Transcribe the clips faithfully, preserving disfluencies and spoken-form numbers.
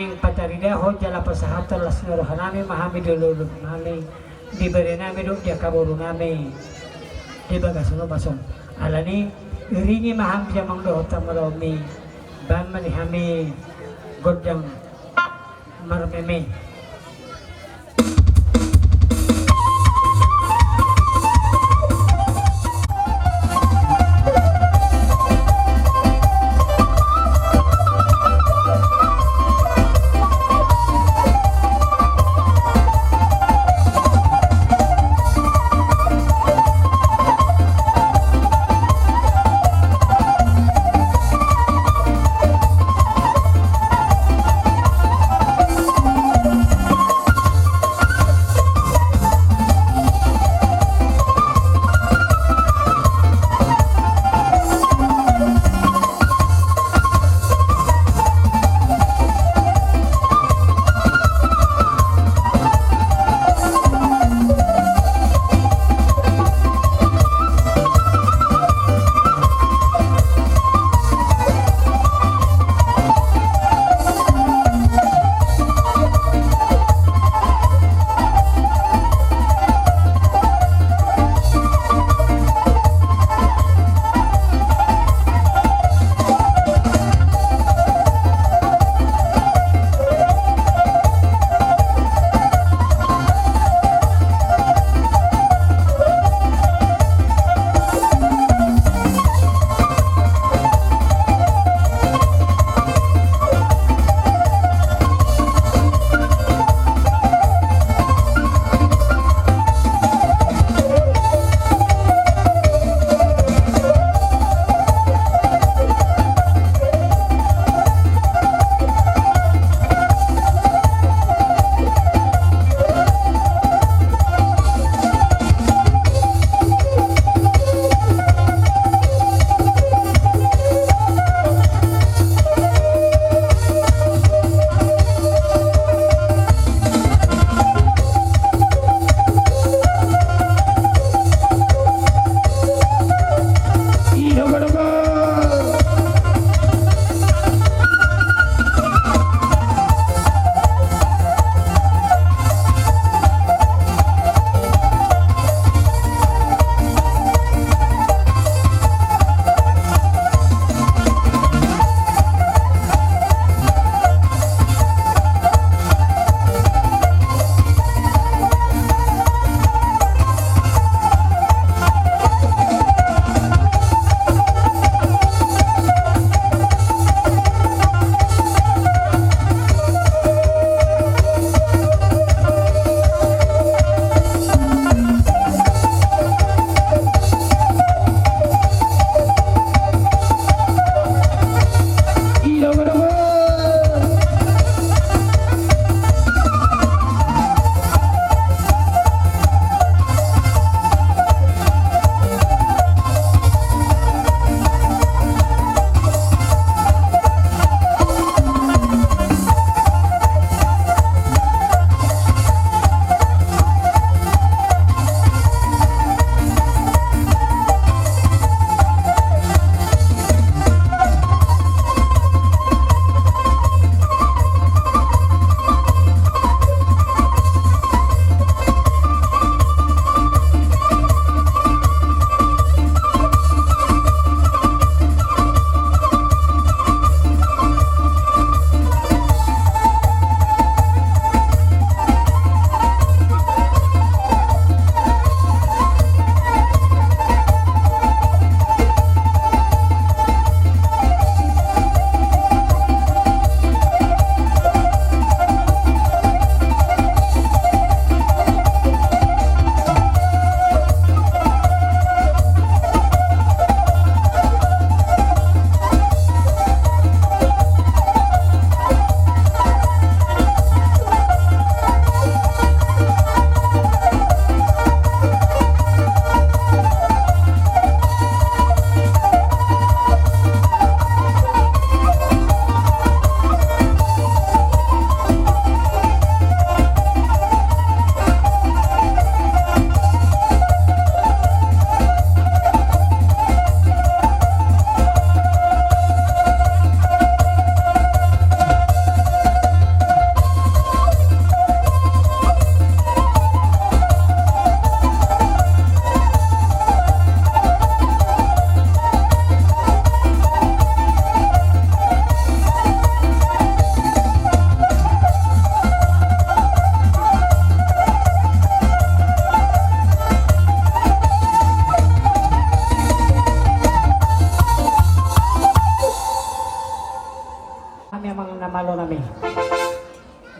Pataridahon jala pasahathon las ni roha nami ma hami di dolok nami, di bere nami dohot di angka boru nami di bagasan ombas on. Alani iringi ma hami jamang dohot hamuraomi, bahen ma di hami gondang marmeme.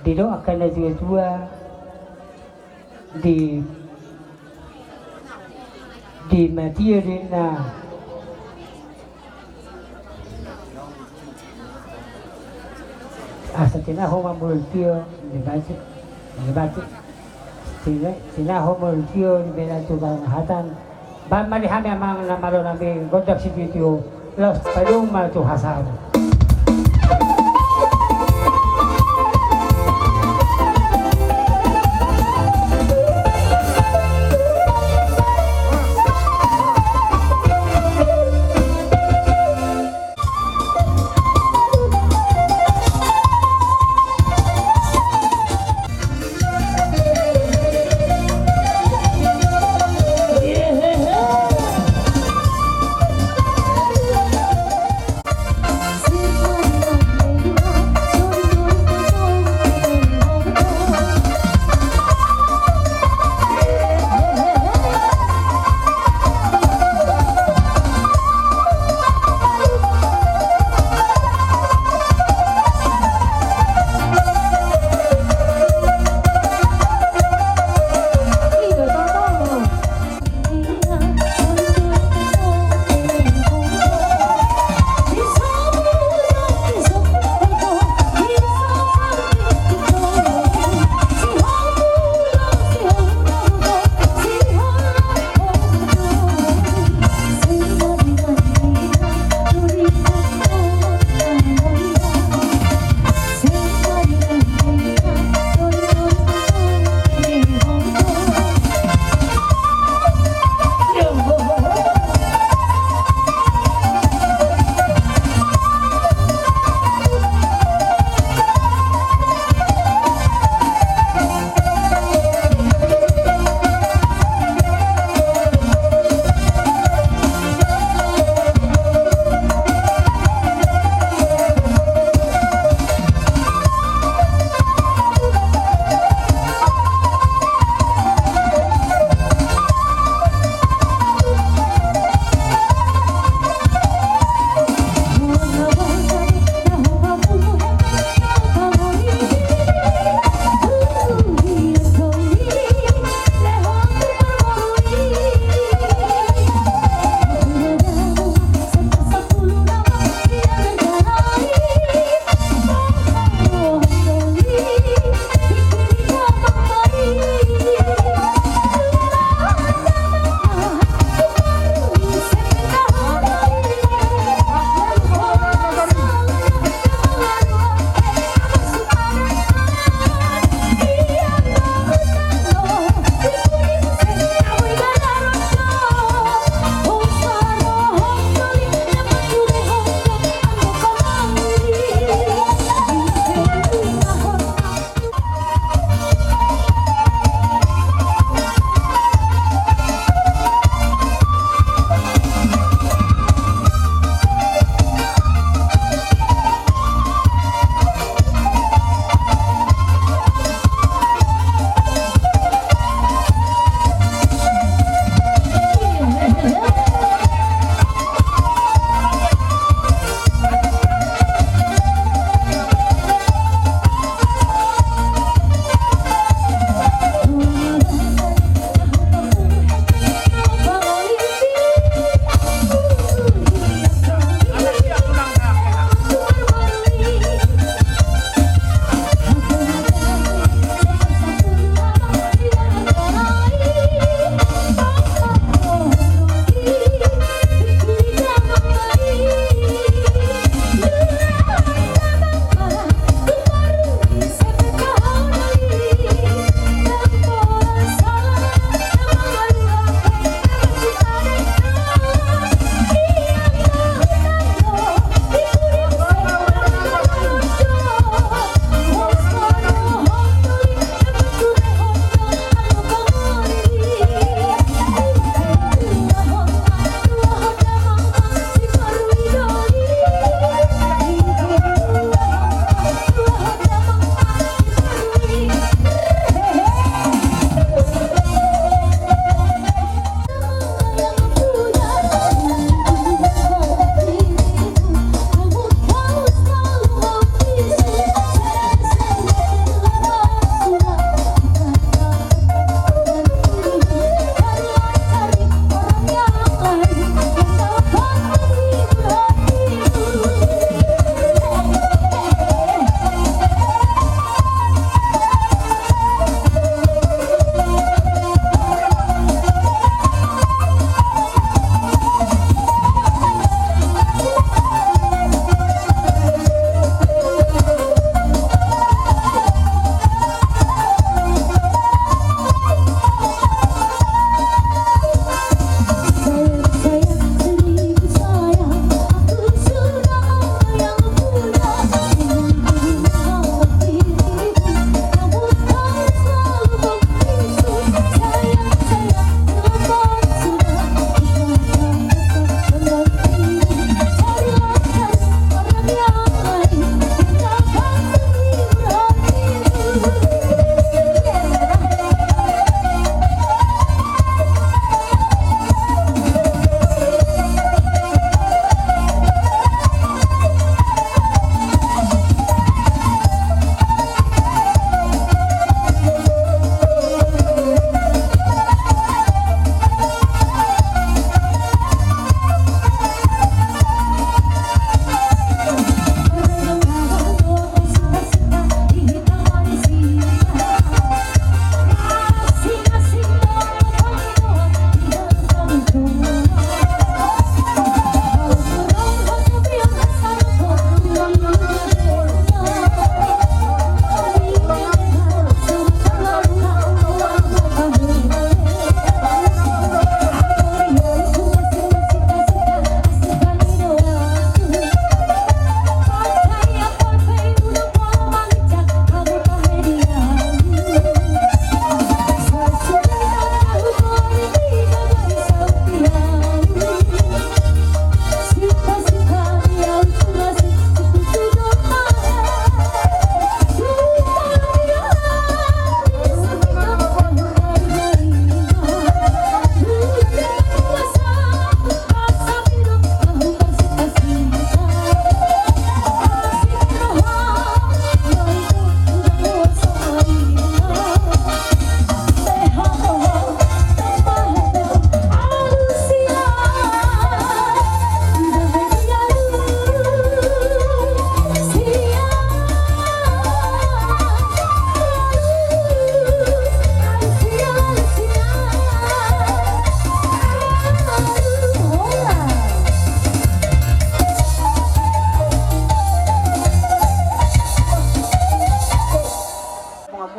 Didok angka na tua-tua, di, di ma tio di na, asa tinahu ma molo tio, di batu, di batu. Tina-, tinahu molo tio di bela tu bang hatan. Baen ma di hami amang na malo nami gondang sitio-tio, laos padomu ma tu hasahatan.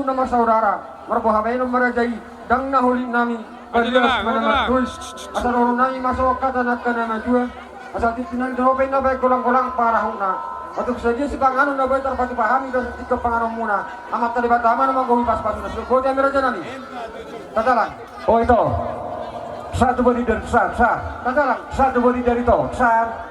suhut na marsaudara, marboha baenon ma raja i, ndang na holit nami, balias ma na mardois. Asa dohonon nami ma songon hata ni angka na matua, asa tintin nami dope na baen golang-golang pangarahutna. Atik sadia sipanganon na boi tarpatupa hami di tingki panganonmuna, Amanta Debata ma na manggohi pasu-pasuna. Songon i ma raja nami. Tatalang. O ito. Satu bodi dari sar, sar. Tatalang. Satu bodi dari to, sar.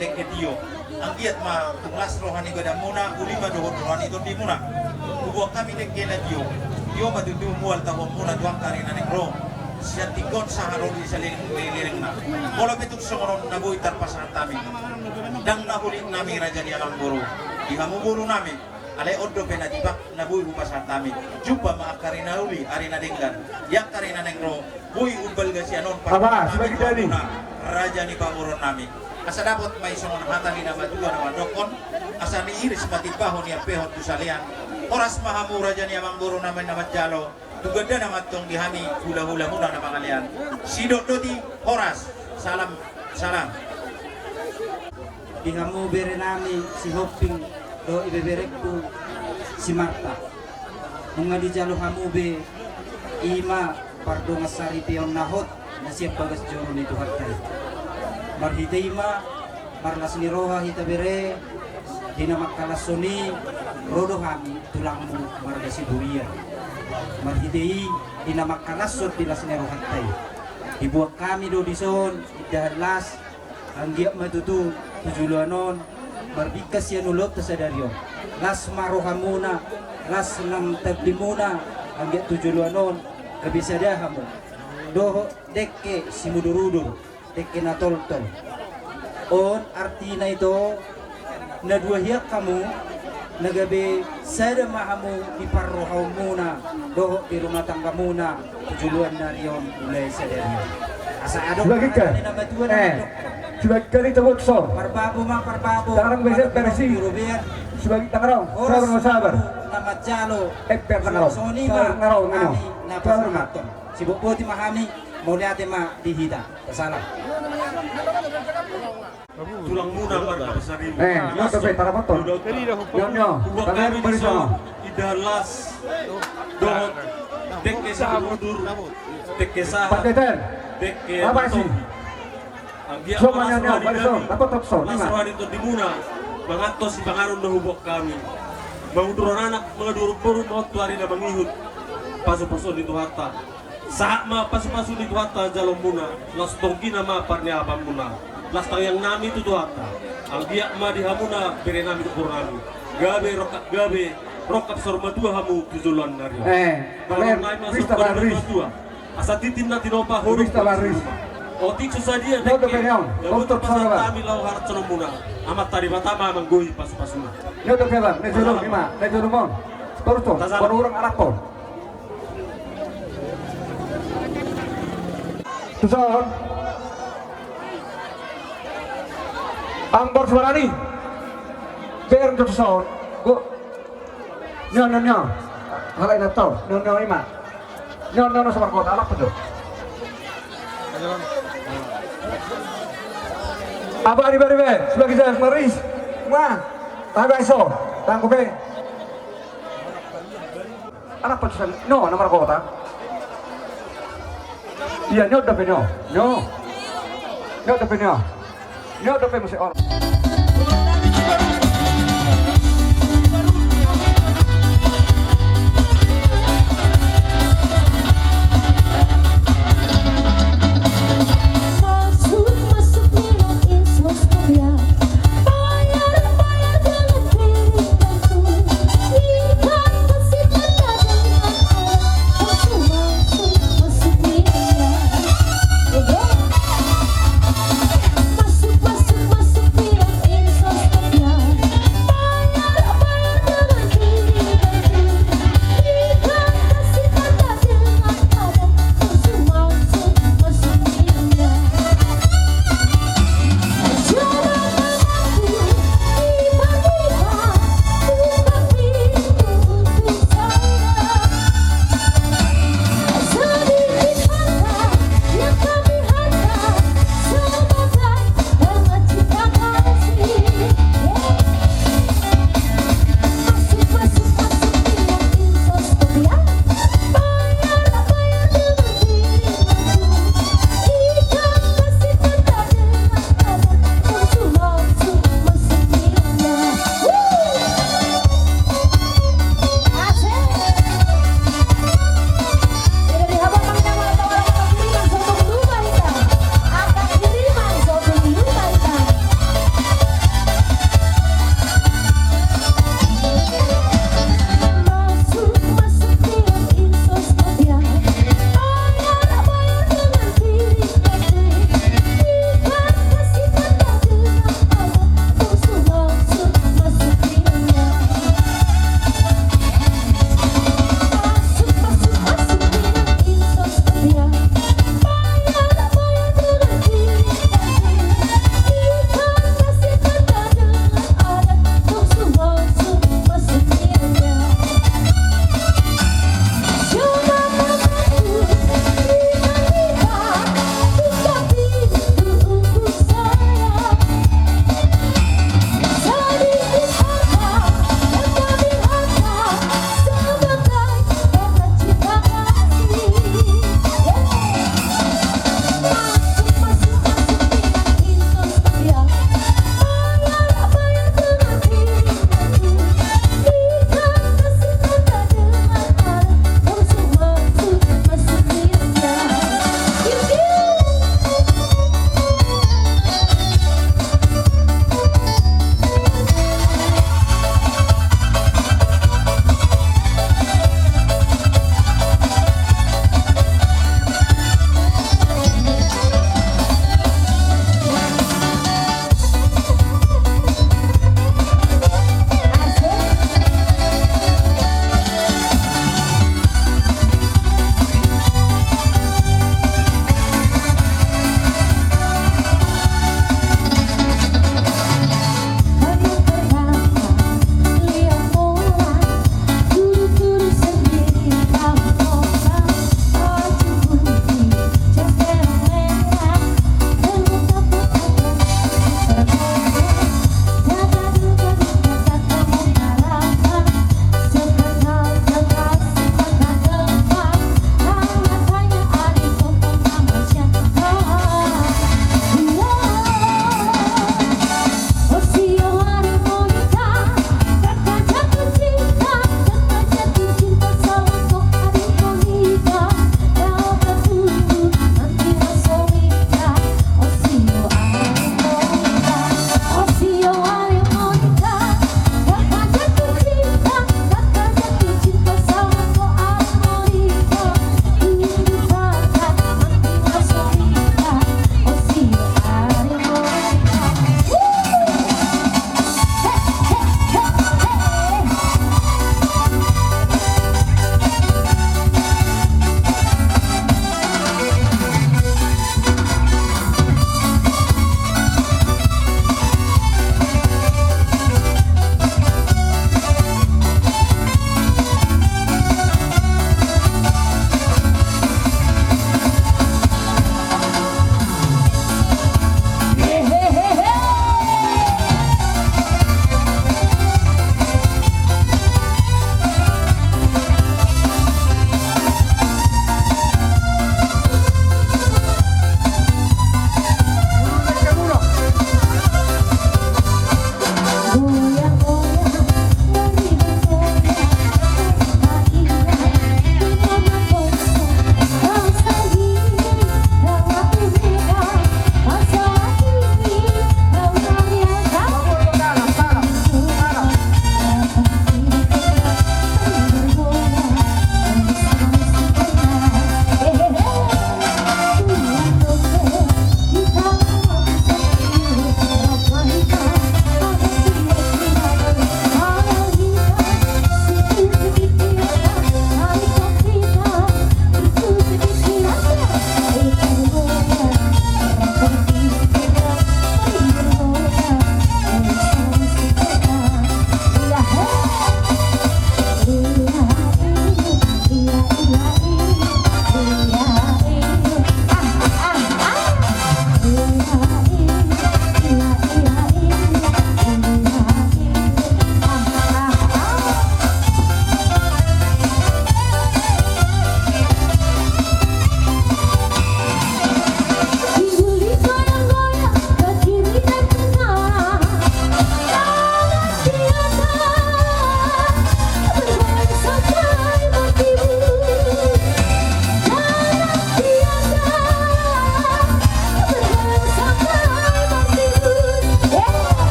Dengke tio, anggiat ma tung las roha ni badanmuna, uli ma dohot roha ni tondimuna. Huboan hami dengke na tio, tio ma tutu mual tahuanmuna tu angka ari na naeng ro. Sian tingki on sahat ro di saleleng lelengna. Molo pe tung songon on na boi tarpasahat hami, ndang na hulit nami raja ni amangboru, di hamu boru nami. Alai on dope na tipak na boi hupasahat hami. Jumpa ma angka ari na uli, ari na denggan, di angka ari na naeng ro. Boi umbalga sian on, Aba, sebagai tadi. Raja ni pamoruon nami. Asa dapot ma i songon hata ni na matua na mandokkon, asa niiris ma timbahon, niampehon tu salean. Horas ma hamu raja ni amangboru nami na manjalo, tu gandana ma antong di hami hulahulamuna na mangalean. Sidok doti, horas, salam, salam. Di hamu bere nami Sihombing dohot ibeberengku si Marta. Nunga dijalo hamu be, i ma pardongansaripeon na hot na sian bagas joro ni Tuhanta i. Marhite i ma marlas ni roha hita bere, di na mangkalashon i ro do hami tulangmu marga Siburian. Marhite i di na mangkalashon di las ni rohanta i, diboan hami do dison indahan las. Anggiat ma tutu tu joloan on marbingkas sian ulaonta sadari on. Las ma rohamuna, las nang tondimuna, anggiat tu joloan on gabe sada hamu dohot dengke simudurudur, dengke na toltol. On artina ito, na dua hian hamu, na gabe sada ma hamu di parrohaonmuna dohot di rumah tanggamuna tu joloan ni ari on mulai sadari on. Asa adong. Sebagai kan, eh, sebagai kan itu bocor. Parbabo ma parbabo. Tangan besar versi. Sebagai tangan. Sabar, sabar. Na manjalo. Eh, per tangan. Sabar, tangan. Sabar ma. Siboboti ma hami, mauliate ma di hita. Salam. Tulangmuna marga Pasaribu. Eh, nyo dope, tarapaton. Nyo, nyo. Huboan hami dison indahan las dohot dengke simudurudur, dengke sahat, dengke na tonggi. Anggiat ma las roha ni tondimuna, mangantos sipanganon na huboan hami. Manguduron anak, manguduron boru, mangontu ari na mangihut. Pasupasuon ni Tuhanta. Sahat ma pasupasu ni Tuhanta jaloonmuna, las tonggina ma parniapanmuna. Las tangiang nami tu Tuhanta. Anggiat ma di hamuna bere nami dohot boru nami, gabe rongkap, gabe rongkap saur matua hamu tu joloan ni ari on. Eh, pesta baris. Asa tintin na tinopa, pesta baris. Otik so sadia dengke. Nami laho harap sononmuna. Amanta Debata ma manggohi pasupasuna. Nyo dope bang, na jolo, ima, na jolo mon. Terus tu, baru orang Arab pun. Tuson. Amang boru Subarani. Ber tuson. Go. Nyo, nyo, nyo. Halak ina tau. Nyo, nyo, ima. Nyo, nyo, nyo, sabar kota. Alap tu. Apa di bari be? Sebagai saya Maris. Wah. Taga iso. Tangkup be. Anak pacusan, nyo, nama kota. Iya, nyo dope nyo. Nyo. Nyo dope nyo. Nyo dope muse or. Masuk, masuk, minum insos kopiah. Bayar, bayar dengan keringatku. Ikan pasti tak ada. Masuk, masuk, masuk, minum. Masuk, masuk, masuk, minum insos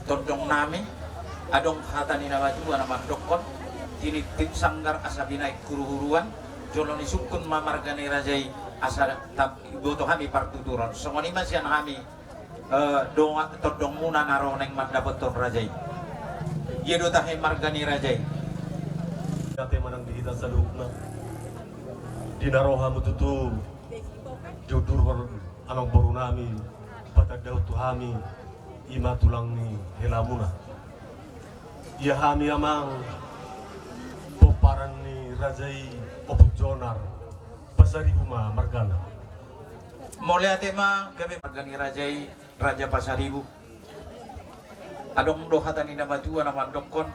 Tondong nami, adong hata ni na matua na mandokkon, tiniptip sanggar asa binahen huruhuruan, jolo ni sungkun ma marga ni raja i, asa tap-, iboto hami partuturon. Songon i ma sian hami, eh, dongan tondongmuna na ro naeng mandapothon raja i. Ia do tahe marga ni raja i. Ate manang di hita saluhutna. Di na ro hamu tutu, diundurhon amang boru nami, patandahon tu hami, i ma tulang ni helamuna. Ia hami amang, pomparan ni raja i Ompu Jonar, Pasaribu ma margana. Mauliate ma, gabe marga ni raja i, Raja Pasaribu. Adong do hata ni na matua na mandokkon,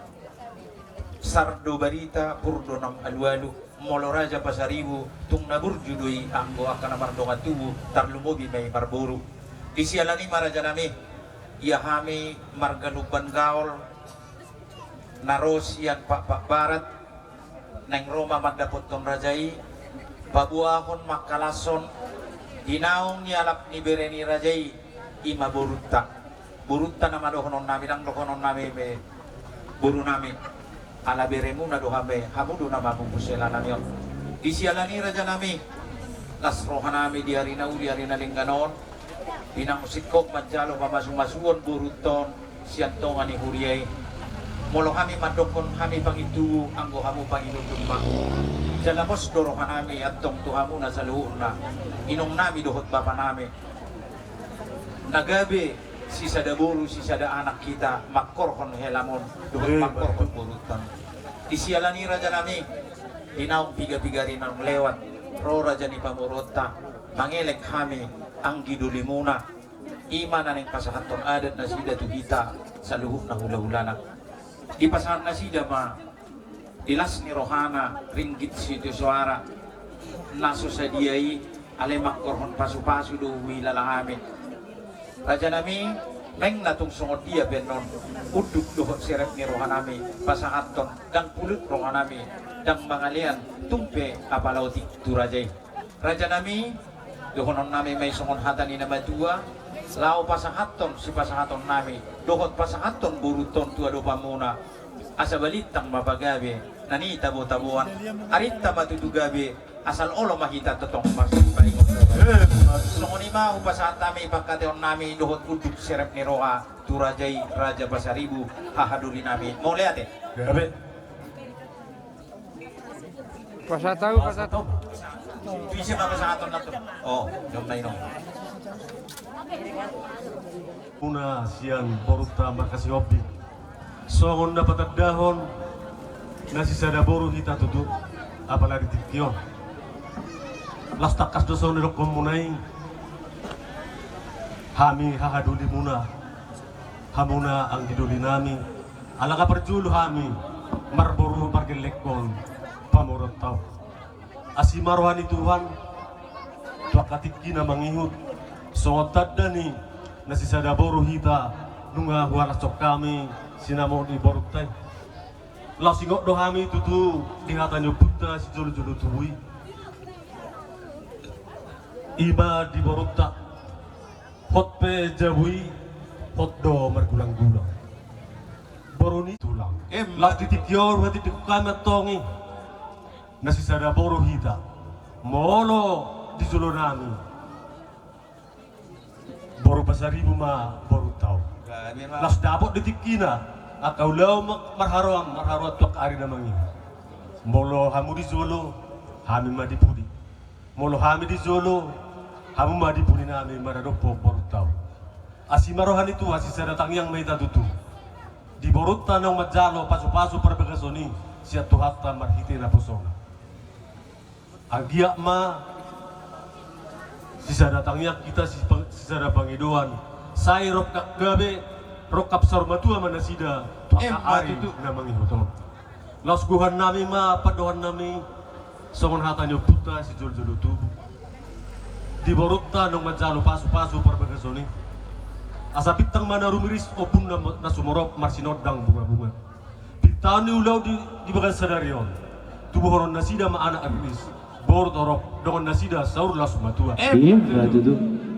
sar do barita, pur do naung alualu, molo Raja Pasaribu, tung na burju do i anggo angka na mardongan tubu, tarlumobi ma i marboru. Di siala ni i ma raja nami, ia hami marga Lumban Gaol, na ro sian Pakpak Barat, naeng ro ma mandapothon raja i, paboahon mangkalashon, di naung ni alap ni bere ni raja i, i ma borunta. Borunta nama dohonon nami, ndang dohonon nami be boru nami. Ala beremuna do hami, hamu do na mamupus hela nami on. Di siala ni i raja nami, las roha nami di ari na uli, ari na denggan on, di naung singkop manjalo pamasumasuon borunta on, sian tonga ni huria i. Molo hami mandokkon hami pangintubu, anggo hamu panginundun ma. Jala pos do roha nami antong tu hamuna saluhutna, inong nami dohot bapa nami. Na gabe sisada boru, sisada anak hita mangkorhon helam on, dohot mangkorhon borunta on. Di siala ni i raja nami, di naung piga-piga ari naung lewat, ro raja ni pamoruonta, mangelek hami anggi dolimuna. I ma na naeng pasahathon adat nasida tu hita saluhutna hulahulana. Dipasahat nasida ma di las ni rohana ringgit sitio soara na so sadia i, alai mangkorhon pasupasu do huilala hami. Raja nami, naeng na tung songon dia pe annon unduk dohot serep ni roha nami pasahathon, ndang pulut roha nami, ndang mangalean tung pe apala otik tu raja i. Raja nami, dohonon nami ma i songon hata ni na matua, laho pasahathon sipasahaton nami dohot pasahathon borunta on tu adopanmuna, asa balintang ma pagabe na nitabo-taboan, arinta ma tutu gabe, asal olo ma hita tongtong marsipaingot. Songon i ma hupasahat hami pangkataion nami dohot unduk serep ni roha tu raja i, Raja Pasaribu, hahadoli nami. Mauliate. Gabe. Pasahat ahu, pasahat ahu. Bisa ma pasahaton na tu. Oh, jom na inong. Muna sian borunta marga Sihombing. Songon na patandahon na sisada boru hita tutu, apala di tingki on. Las tangkas do songon na nidokkonmuna i. Hami hahadolimuna, hamuna anggi doli nami. Ala nga parjolo hami marboru margellenghon pamoruonta on. Asi ma roha ni Tuhan tu angka tingki na mangihut, songon tanda ni na sisada boru hita nunga huhalashon hami sinamot ni borunta i. Laos ingot do hami tutu di hata ni ompunta sijolojolo tubu i. I ma di borunta. Hot pe jabu i, hot do margulanggulang. Boru ni tulang. Em. Laos di tingki on, hatitikku hami antong i. Na sisada boru hita. Molo di jolo nami. Boru Pasaribu ma borunta on. Gabe ma. Laos dapot di tingkina. Angka ulaon ma-, marharoan, marharoan tu angka ari na mangihut. Molo hamu di jolo, hami ma di pudi. Molo hami di jolo, hamu ma di pudi nami maradophon borunta on. Asi ma roha ni Tuhan, sisada tangiang ma hita tutu. Di borunta naung manjalo pasupasu parbagason i sian Tuhanta marhite naposona. Anggiat ma sisada tangiang hita, si-, sisada pangidoan. Sai rongkap gabe, rongkap saur matua ma nasida tu angka ari na mangihut on. Laos gohan nami ma pandohan nami, songon hata ni ompunta sijolojolo tubu. Di borunta naung manjalo pasupasu parbagason i. Asa bintang ma na rumiris, ombun na, na sumorop marsinondang bungabunga. Pintaon ni ulaon di, di bagasan sadari on. Tubuhonon nasida ma anak riris, boru torop, dongan nasida saur las matua. Iya, betul tu.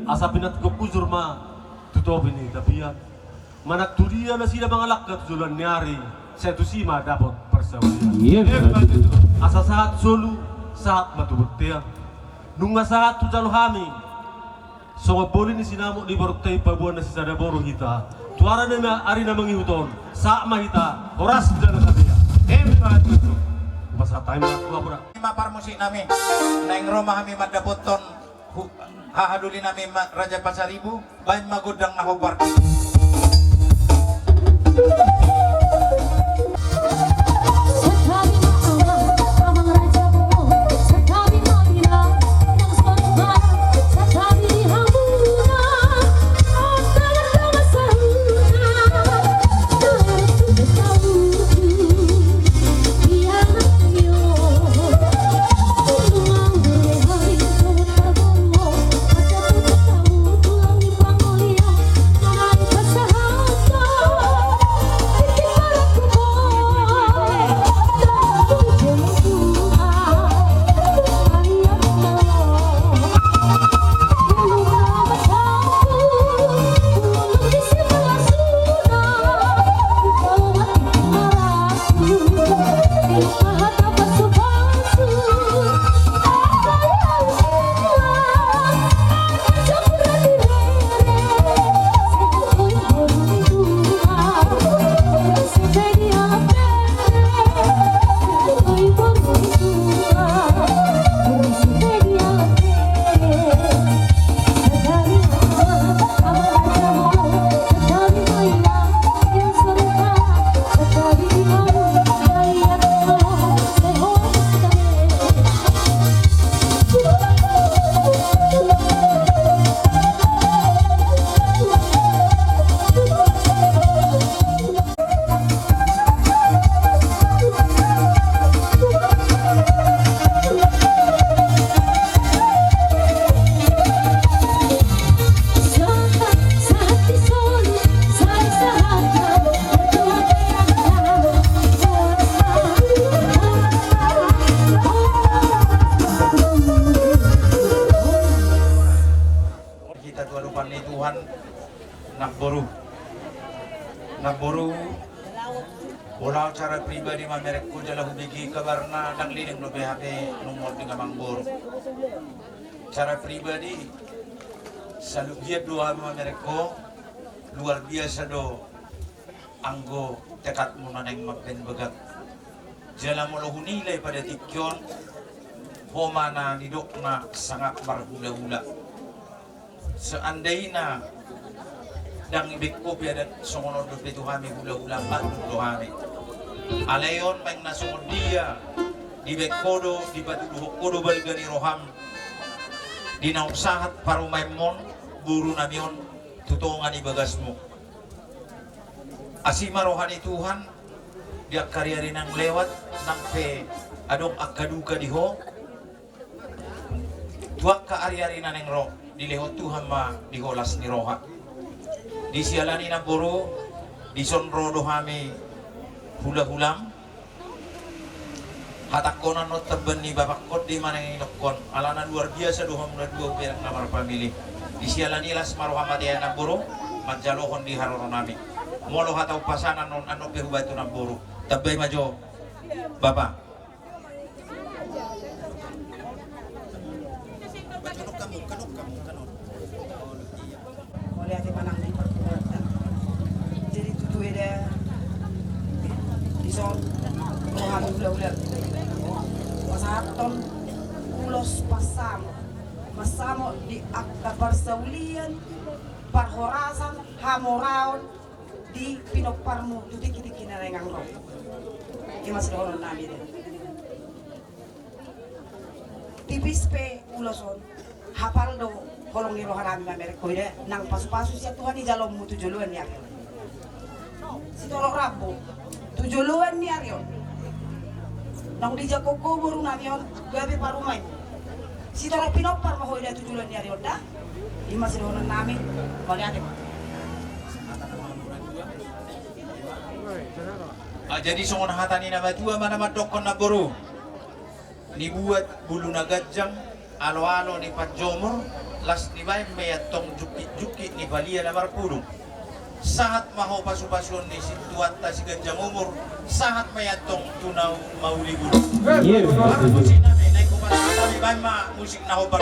Asa pinantikhon hujur ma tu topi ni tapian. Manang tudia nasida mangalangka tu joloan ni ari, sai tusi ma dapot parsaulian. Asa sahat solu, sahat ma tu bontean. Nunga sahat hujalo hami songon boli ni sinamot ni borunta i, paboa na sisada boru hita. Tu ari na mangihut on, sahat ma hita horas jala gabe. Emma tutu. Pasahat hami ma tu ahu da. Ima parmusik nami, naeng ro ma hami mandapothon haha doli nami Raja Pasaribu. Baen ma gondang na hombar. Hita tu adopan ni Tuhan, namboru. Namboru, molo au cara pribadi mamereng ho jala hubege kabarna, ndang leleng dope hape nunga monding amangboru. Cara pribadi, saluhut do au mamereng ho, luar biasa do anggo tekadmu na naeng mambaen bagak. Jala molo hunilai pada tingki on, ho ma na nidokna sangap marhulahula. Seandaina ndang dibaen ho pe adat songon on dope tu hami hulahula, mandung do hami. Alai on ma na songon dia, dibaen ho do, dipatuduhon ho do balga ni roham di naung sahat parumaenmon, boru nami on, tu tonga ni bagasmu. Asi ma roha ni Tuhan, di angka ariari naung lewat, nang pe adong angka duka di ho, tu angka ariari na naeng ro, dilehon Tuhan ma di ho las ni roha. Di siala ni i namboru, dison ro do hami hulahulam, hatangkon annon tamba ni bapangkon, di mana i dokkon, alana luar biasa do hamu na dua hubereng na marpamili. Di siala ni i las ma roham ate namboru, manjalohon di haroro nami. Molo hata umpasan annon, annon pe hubaen tu namboru. Tambai ma jo, Bapa. Mauliate ma nang di parhobas. Jadi tutu eda dison rohami hulahula pasahathon ulos pansamot, mansamot di angka parsaulian, parhorasan, hamoraon di pinomparmu tu tingkitingki na naeng ro. I ma sidohonon nami da. Tipis pe ulos on, hapal do holong ni roha nami mamereng ho ida, nang pasupasu sian Tuhan i jaloonmu tu joloan ni ari on. Sitorop rambu tu joloan ni ari on. Naung dijangkon ho boru nami on gabe parumaen. Sitorop pinompar ma ho ida tu joloan ni ari on da. I ma sidohonon nami, mauliate ma. Ah, jadi songon hata ni na matua ma na mandokkon namboru. Nibuat bulu na ganjang, aloalo ni panjomur, las ni baen ma i antong jungkitjungkit ni palia na marpudun. Sahat ma ho pasupasuon ni situanta siganjang umur, sahat ma i antong tu na mauliuliu. Iya, betul. Musik nami, naeng hupasahat hami, baen ma musik na hombar.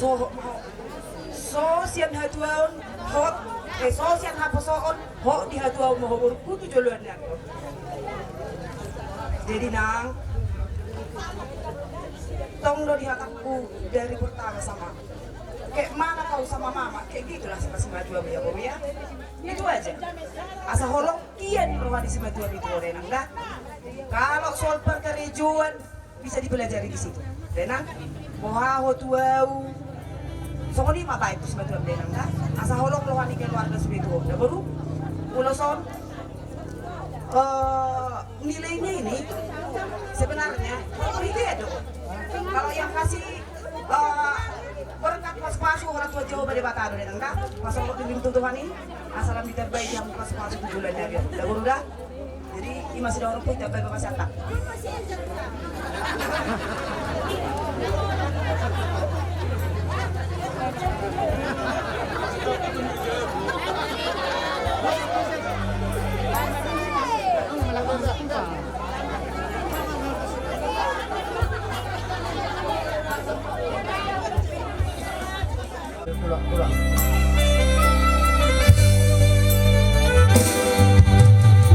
So, so sian hatuaon, hot, eh, so sian haposoon, hot di hatuaon ma ho borungku tu joloan nami. Jadi nang, tong do di hatangku dari pertama sama. Kayak mana kau sama mama, kayak gitulah sama si matua ya, boru ya. Itu aja. Asa holong kian roha ni si matua itu, Renang, dah. Kalau soal perkerejoan, bisa dipelajari di situ. Renang, boha ho tu au. Songon i ma baen tu si matua, Renang, da. Asa holong roha ni keluarga sude tu ho. Da boru, ulos on, eh, nilainya ini sebenarnya, oh, itu ya, Dok. Kalau yang kasih, eh, berkat pasupasu orang tua Jahowa Debata do, Renang, da. Pasongot di pintu Tuhan ini, asa lam ditambai jam pasupasu tu bulan dari. Da boru, da. Jadi, ima sudah orang pun dapat bapak siapa?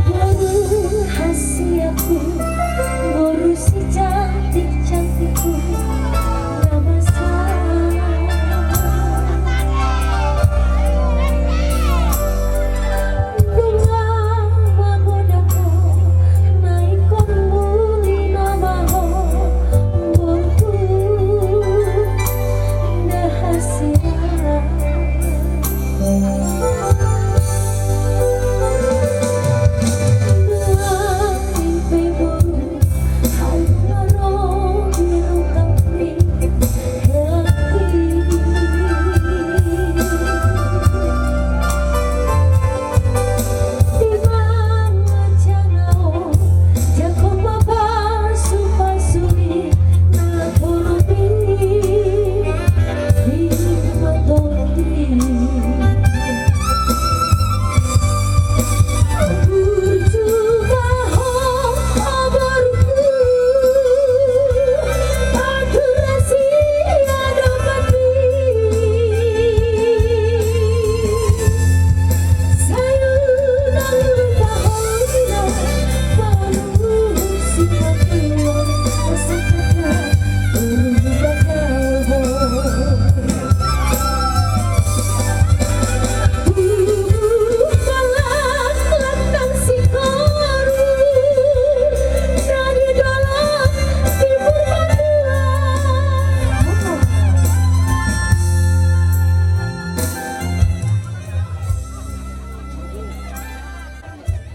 Boru hasianku, boru si cantik-cantikku, na masa nunga magodang ho, na ingkon muli nama ho, boru.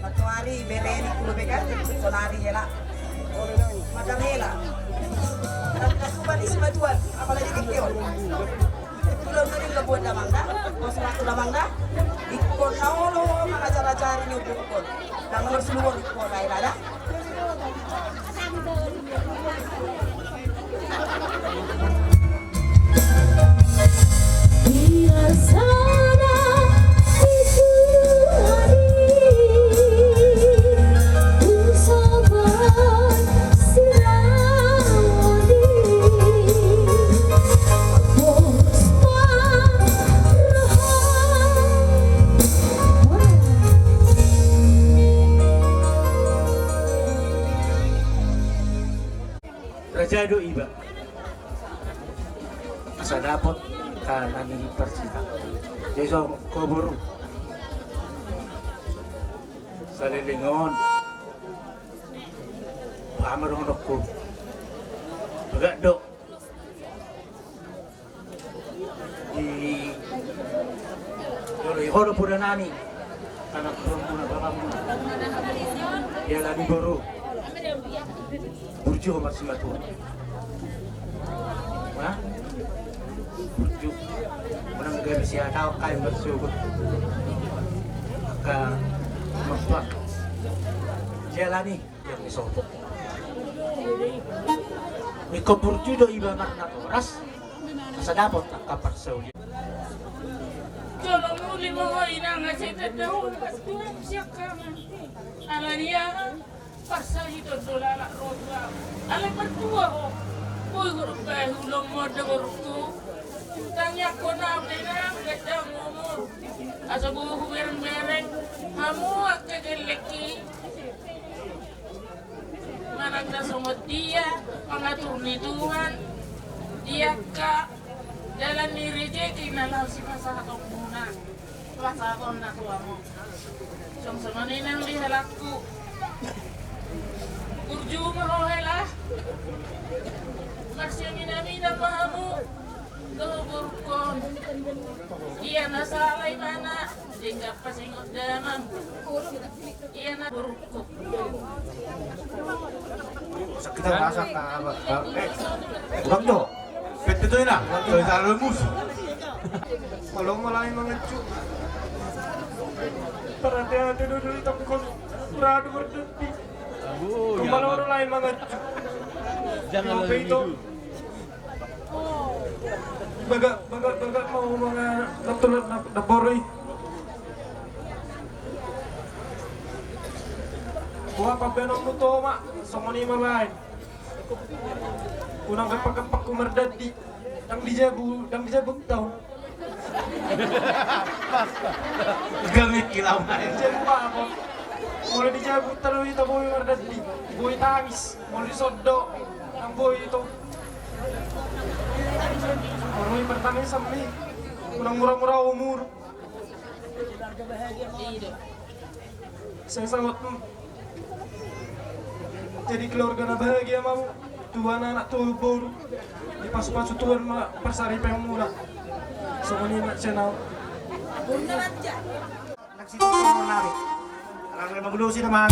Mattoari bere ni kulo beka, tonari hela. Makan hela. Tapi tak lupa di semua tuan, apalagi di Keon. Tulang tadi nggak buat damang dah, mau surat tulang damang dah. Ikon na olo mangajar-ajari nyumput ikon. Nang nomor seluruh ikon lain ada. Raja do iba. Asa dapot angka na niparsita. Jadi so, ho boru. Saleleng on. Aha ma dohononku. Bagak do. Di, jolo i ho do poda nami. Anak perempuan apa kamu? Dia lagi boru. Burju ho marsimatua. Hah? Burju. Menang gabe sihatau kai marsiogot. Angka mertua. Jalani. Yang disopo. Ingkon burju do iba marnatoras. Asa dapot angka parsaulian. Jolo muli ma ho inang asa tanda ho martua sian hami. Alani aha? Parsahiton do lalap ro tu ahu. Alai martua ho. Boi ho do bahen ulaon mode borungku. Tangiangkon ahu do inang, ganjang umur. Asa boi huberengbereng hamu angka gellengki. Manang na songon dia pangatur ni Tuhan di angka dalan ni rejeki na laho sipasahatonmuna, pasahatonna tu hamu. Songon i nang di halakku. Burju ma ho hela. Marsiaminaminan ma hamu dohot borungkon. Ia na sala ibana, denggan pasingot damang. Ia na borungkon. Kita masak apa? Eh, bukan jo. Pete tu ina. Kalau salah musuh. Kalau mulai mengecu. Perhatian dulu dulu tongkol. Beradu berdenti. Kembali orang lain mengecu. Jangan itu. Bagak, bagak, bagak mau manga natulat na, na bori. Buah pabenong mu toma, songon i ma baen. Unang gempak-gempak ku mardandi. Ndang di jabu, ndang di jabu tau. Gamek kilau. Ndang di jabu apa? Molo di jabu tau ita boi mardandi. Boi tangis. Molo di sodo, ndang boi ito. Molo i pertama i sambi, unang mura-mura umur. Saya sangat, hmm, jadi keluarga na bahagia mau. Tuhan anak tuh boru. Dipasu-pasu Tuhan ma parsaripeon muna. Songon i ma channel. Nang situ nari. Nang memang dulu sih, teman.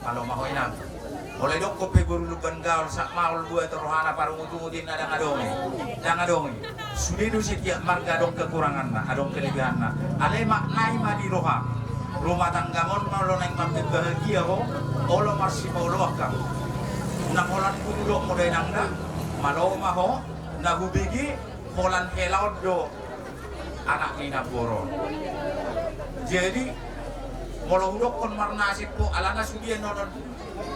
Malo ma ho inang. Molo didokkon pe boru Lumban Gaol, Sat Maol, buat rohana, parungutungut, inna, ndang adong i. Ndang adong i. Sude do setiap marga adong kekuranganna, adong kelebihanna. Alai maknai ma di roha. Rumah tanggamon molo naeng mambahen bahagia ho, olo marsipaoloan hamu. Unang holan hudok modai nang da, malo ma ho, na hubege, holan helaon do anak ni namboru on. Jadi, molo hudokkon marnasib ho, alana sude annon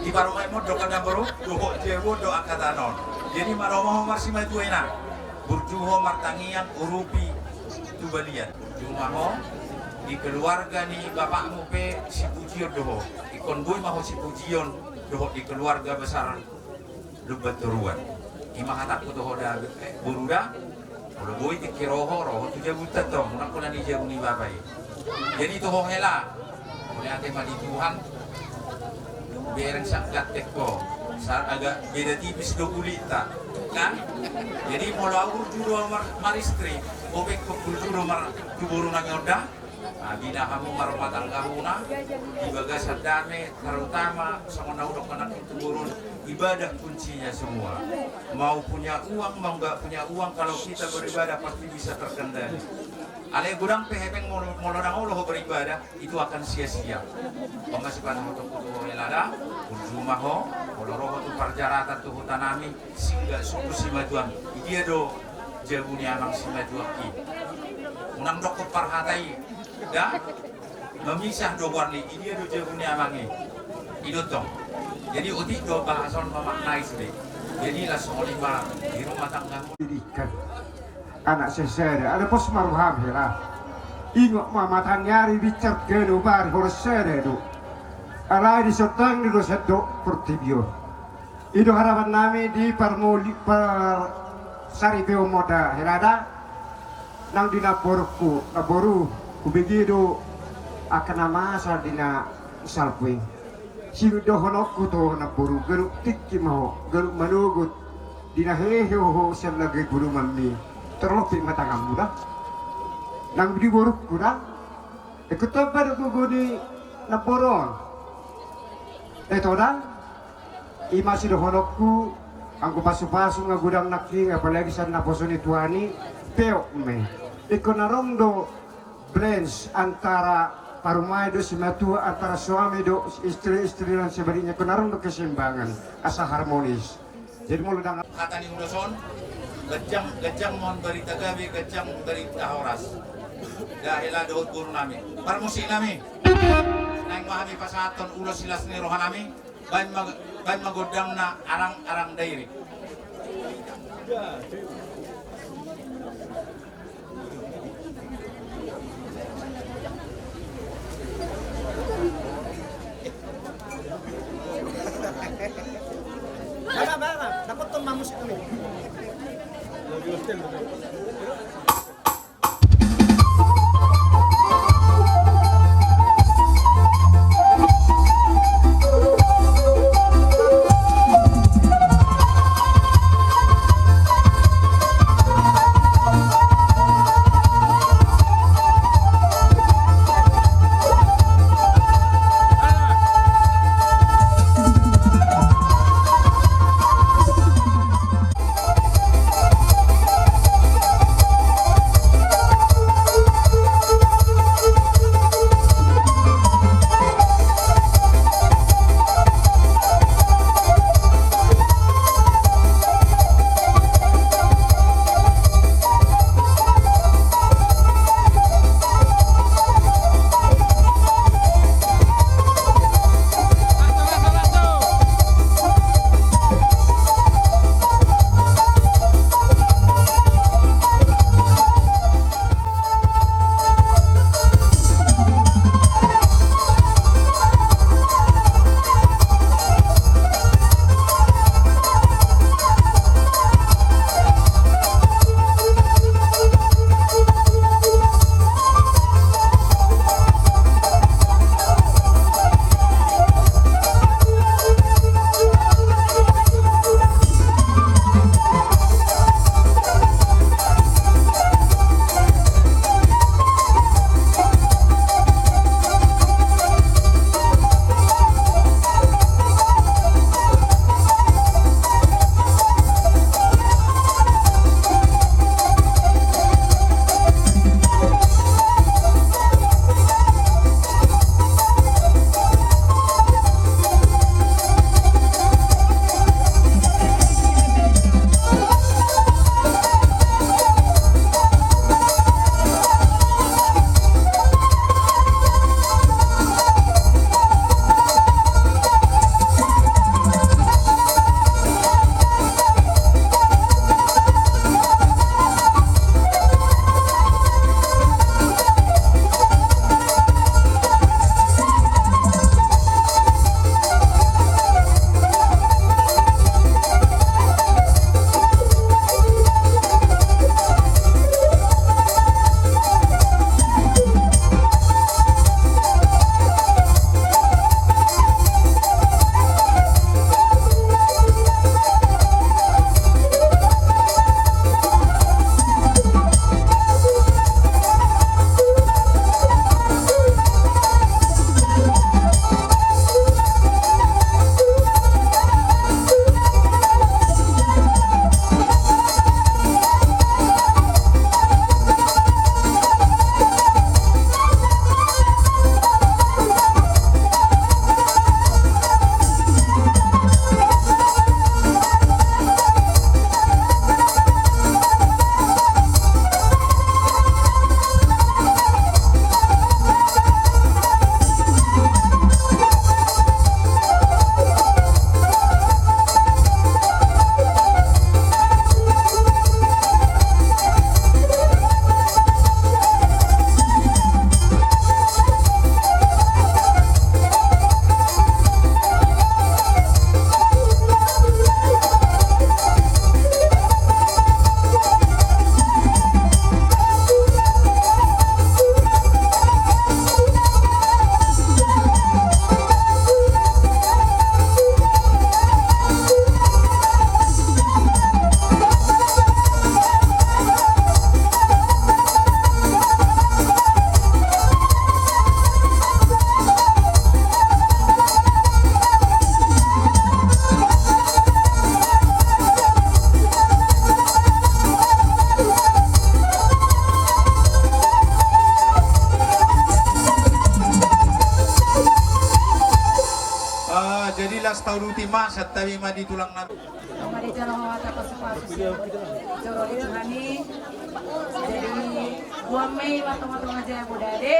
di parumaenmon do kan namboru, dohot jabu do angka tano on. Jadi, malo ma ho marsimatua inang. Burju ho martangiang, urupi tu balian. Burju ma ho, di keluarga ni bapakmu pe sipujion do ho. Ingkon boi ma ho sipujion dohot di keluarga besar Lumban Toruan. I ma hatangku tu ho da, eh, boru da. Molo boi tingki ro ho, ro ho tu jabunta tong, unang holan di jabu ni bapa i. Jadi tu ho hela. Mauliate ma di Tuhan. Bereng sian ganteng ho. Sa-, agak beda tipis do kulitta. Kan? Jadi molo au burju do mar-, maristri, ho pe ingkon burju do mar-, tu boru nami on da. Nah, bina hamu marumah tanggahuna di bagasan dame, terutama songon na hudok anak tu boru on, ibadah kuncinya semua. Mau punya uang, mau nggak punya uang, kalau kita beribadah pasti bisa terkendali. Alai godang pe hepeng molo, molo ndang olo ho beribadah, itu akan sia-sia. Pamasipan ho tongku tu ho hela da, burju ma ho, molo ro ho tu parjaratan tu huta nami, singgah suku Simatupang, i dia do jabu ni amang Simatupang i. Unang dokkon parhata i, da, mamisah do goarni, i dia do jabu ni amang i. I do tong. Jadi otik do bahason mamaknai sude. Jadi las songon i ma di rumah tangga. Didikan anak sesada, ada pos maruham hela. Ingot ma mataniari bicar geno bari horas sada do. Alai di sotang di dosa do portibi on. I do harapan nami di parmuli-, par-, saripeon mota hela da. Nang di namborungku, namboru, hubege do angka na masa di na salpu i. Sidohononku tu ho namboru, ganup tingki ma ho, ganup manogot. Di na hehe ho sian lage gurumanmi, terlebih ma tanganmu da. Nang di borungku da. Ingkon tamba do gogo ni namboru on. Eto da. I ma sidohononku, anggo pasupasu nga godang nangkin, apalagi sian naposo ni Tuhan i, peop ma i. Ingkon adong do balance antara parumaen dohot simatua, antara suami dohot istri, istri dan sebaliknya, ingkon adong do keseimbangan asa harmonis. Jadi molo ndang hata ni ulos on, ganjang, ganjang ma on barita gabe, ganjang barita horas. Da hela dohot boru nami. Parmusik nami. Naeng ma hami pasahathon ulos silas ni roha nami. Baen ma, baen ma gondangna Arang-arang Dairi. Baba, baba, dapothon ma musik nami. Jadi las tauduti ma, santabi ma di tulang nami. Mari jalo hata pasu-pasu sian joro ni Tuhan i. Jadi, boan ma i martonga-tonga jaya bodade.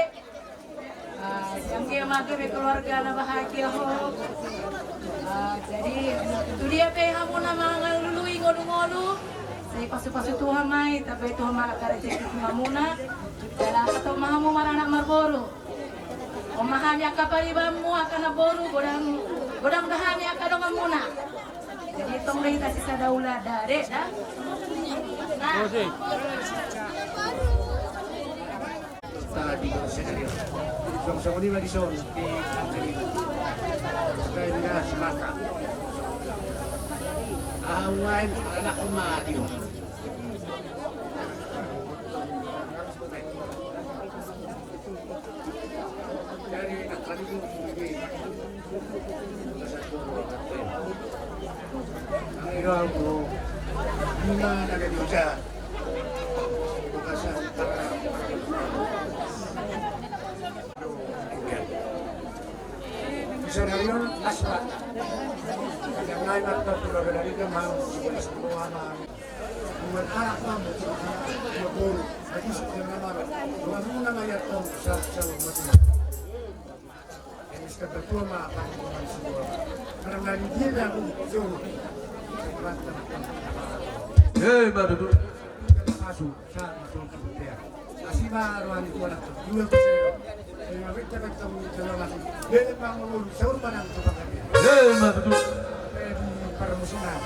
Ah, sian dia ma gabe keluarga na bahagia ho. Ah, jadi, tu dia pe hamuna mangalului ngolu-ngolu, sai pasu-pasu Tuhan ma i, tabe Tuhan ma angka rejeki tu hamuna. Jala hatop ma hamu maranak marboru. On ma hami angka paribanmu, angka namboru, godang, godang do hami angka donganmuna. Jadi tong do hita sisada ulaon, da, dek, da. Nah. Tadi sehari. Songon i ma dison di Angkringan. Sudah ini dah semata. Ah, lain anak rumah dia. Bisa dari las, Pak. Yang lain, Pak, kalau dari itu mau sekolah, buat anak kamu, buat guru, jadi sebenarnya malu. Buat mana ya, Tom? Sa-, sa-, buat mana? Yang sudah bertua mah, Pak, bukan semua. Karena dari dia yang suruh. Eh, baru tu. Masuk, sa-, masuk ke dia. Masih baru anak gua nak dua persen. Lima menit, kita ketemu, kita masuk. Dia memang ngomong, sahur mana untuk pakai dia? Eh, baru tu. Eh, di permusuhan.